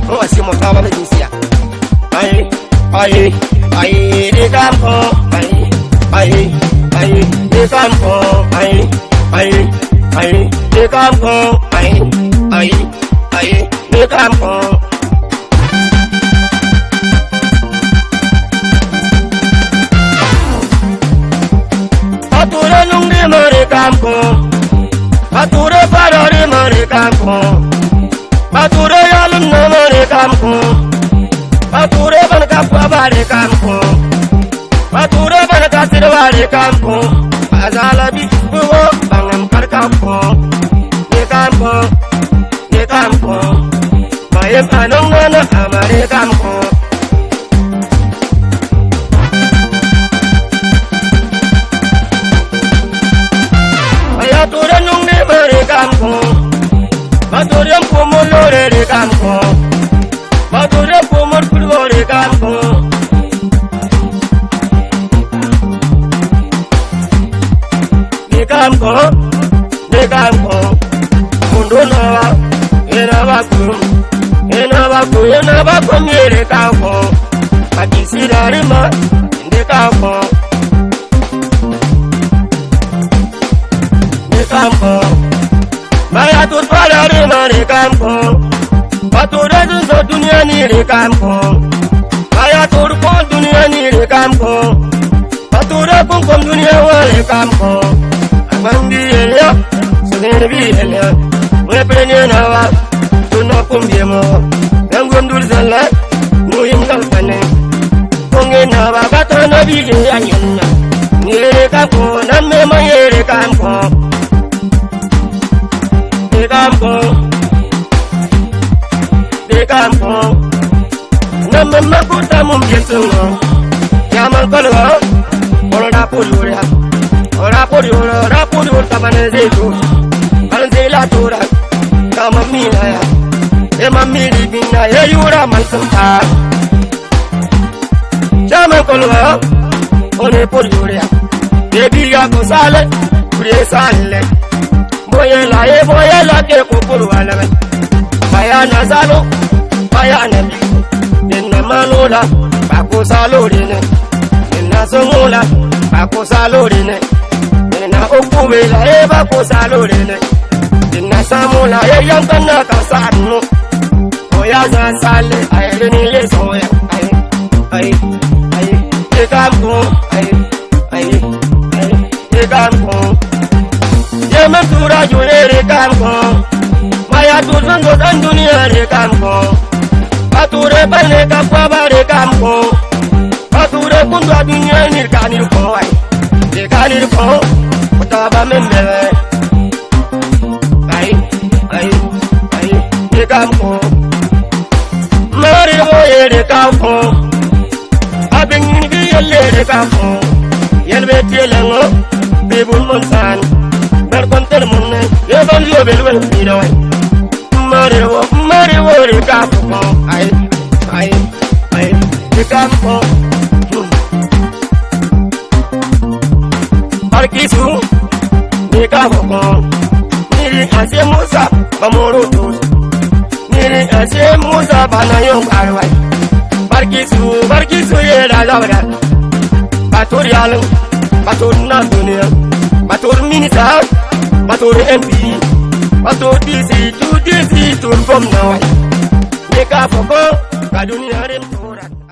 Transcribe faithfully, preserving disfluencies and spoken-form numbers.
Mo asi mo taba me jinsia. Ayi, ayi, ayi, de kam ko. Ayi, ayi, ayi, de kam ko. Ayi, ayi, ayi, de kam ko. Ayi, ayi, ayi, de kam ko. Bature nuŋ di mari kam ko. Bature faro di mari kam ko. Bature yalum na mari kam ko. Bature ban ka kwa bari kam ko. Bature ban ka sir bari kam ko. Azala bi buwo bangam kar kam ko. Di kam ko. Di kam ko. Mayem anong nana amari kam ko. Aya ture nuŋ ni mari kam ko. Bature kumul lore di kam ko. Bature kumul kulore di kam ko. Di kam ko. Di kam ko. Kundu na ba, ena ba kum, ena ba kum, ena ba kum yere kam ko. Ati sirari ma, di kam ko. Di kam ko. Maya tur faro di ma di kam ko. Bature dun so duniya ni di kam ko. Maya tur ko duniya ni di kam ko. Bature kun kom duniya wale kam ko. Amandi yele, sugene bi yele. Mwe prene na wa, tuna kum bi mo. Nangum dur zala, mu yim kal pane. Konge na wa, bata na bi ye anyina. Yere kam ko, na me ma yere kam ko. Yere kam ko. Yere kam ko. Namma makuta mum yesungo. Yaman kolwa. Ora pulura. Ora pulura, ora pulura tabane zetu. Anzela tura. Kama mina ya. Ema mili bina ya yura mansanta. Yaman kolwa. One pulura. Baby ya ko sale. Kure sale. Boyela, e boyela ke ko kuru wala me. Baya na salo, baya na bi. Ina manola, ba ko salo rene. Ina somola, ba ko salo rene. Ina okubela, e ba ko salo rene. Ina samola, e yam kana ka sanu. Oya zan sale, ay rene le soya. Ay, ay, ay, e kam ko, ay, ay, ay. Re kam ko. Ye men tura jure re kam ko. Maya turun do dan duniya re kam ko. Bature bane ka kwa ba re kam ko. Bature kundu a duniya ni ka ni ko ai. Re ka ni ko. Kota ba men bele. Ai, ai, ai. Re kam ko. Mari wo ye re kam ko. Abin yin bi yelle de ka fo. Yel be tiele ŋo. Bi bul mun tan. Ber kon tel mun ne. Ye ban yo bel wel bi do. Mari wo, mari wo de ka fo. Ai, ai, ai. De ka fo. Barkisu. De ka fo. Niri ase Musa. Ba moro tu. Niri ase Musa bana yo karwai. Barkisu, barkisu ye la lawra. Batur yalu, batur na duniya, batur minista, batur M P, batur D C, tu D C, tur bom na wai. Ye ka foko, ka duniya.